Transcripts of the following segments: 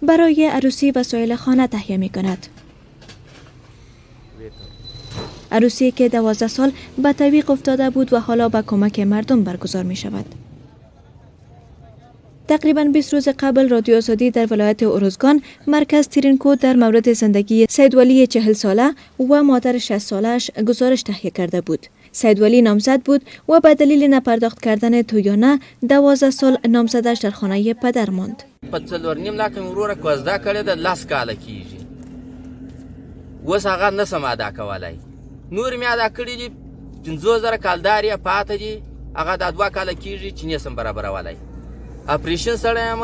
برای عروسی وسایل خانه تهیه می کند. عروسی که 12 سال به تعویق افتاده بود و حالا به کمک مردم برگزار می شود. تقریبا 20 روز قبل رادیو آزادی در ولایت اروزگان، مرکز ترینکوت، در مورد زندگی سید ولی 40 ساله و مادر 60 سالش گزارش تهیه کرده بود. سید ولی نامزد بود و به دلیل نپرداخت کردن تویانه 12 سال نامزدش در خانه پدر ماند. په 4.5 لاکه مې وروره کوزده کړې ده، 10 کاله کېږي، اوس هغه نه سم ادا کولی. نور مې ادا کړي دي، 50,000 کالدار یې پاته دي. هغه دا 2 کاله کېږي چې نه سم برابرولی. اپریشن سړی یم،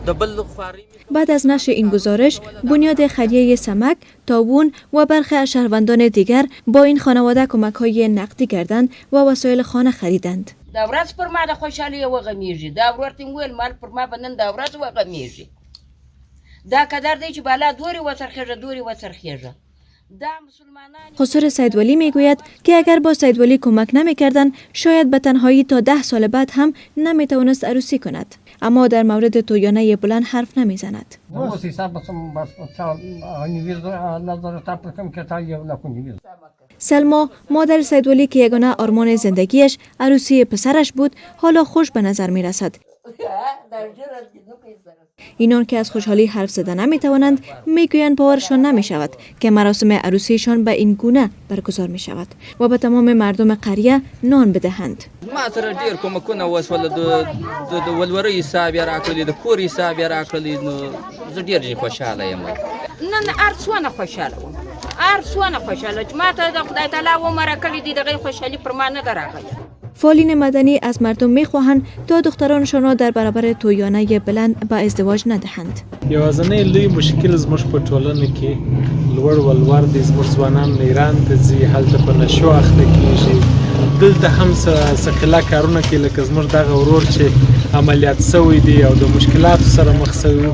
د بل خواري. بعد از نشر این گزارش، بنیاد خیریه سمک، تعاون و برخی از شهروندان دیگر با این خانواده کمک های نقدی کردند و وسایل خانه خریدند. دا ورځ پر ما د خوشحالۍ وغمیږي. دا ورور ته مې وویل، مال پر ما به نن دا ورځ وغمیږي. دا قدر دی چې بالا دورې وڅرخېږه، دورې وڅرخېږه. دا مسلمانان. خسر سید ولی می گوید که اگر با سید ولی کمک نمی کردند، شاید به تنهایی تا 10 سال بعد هم نمی توانست عروسی کند، اما در مورد تویانه بلند حرف نمی زند. اوس حساب بس بس نظر تا پر کم کې تا 1 لک نیوي. سلما، مادر سید ولی که یگانه آرمان زندگیش عروسی پسرش بود، حالا خوش به نظر می رسد. اینان که از خوشحالی حرف زده نمی توانند، می گویند باورشان نمی شود که مراسم عروسیشان به این گونه برگزار می شود و به تمام مردم قریه نان بدهند. ما سره ډېر کومکونه وسول، د ولورۍ حساب یې راکړلی، د کور حساب یې راکړلی، نو زه ډېر خوشحاله یم. نن هر څونه خوشحاله وم، هر څونه خوشحاله چې ما ته د خدای تعالی عمر راکړی دی، دغه خوشحالي پر ما نه ده راغلې. فعالین مدنی از مردم می خواهند تا دخترانشان را در برابر تویانه بلند به ازدواج ندهند. یوازنی لوی مشکل زموږ په ټولنه کې لوړ ولور دی. زموږ ځوانان ایران ته ځي، هلته په نشو اخته کیږي، دلته هم څه ثقیله کارونه کوي، لکه زموږ دغه ورور چې عملیات سوی دی او د مشکلاتو سره مخ سوی و.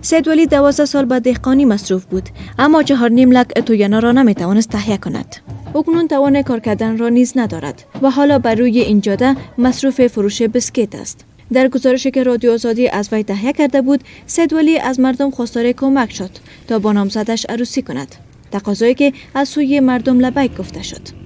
سید ولی 12 سال به دهقانی مصروف بود، اما 4.5 لک تویانه را نمی توانست تهیه کند. اکنون توان کار کردن را نیز ندارد و حالا بر روی این جاده مصروف فروش بسکیت است. در گزارشی که رادیو آزادی از وی تهیه کرده بود، سید ولی از مردم خواستار کمک شد تا با نامزدش عروسی کند، تقاضایی که از سوی مردم لبیک گفته شد.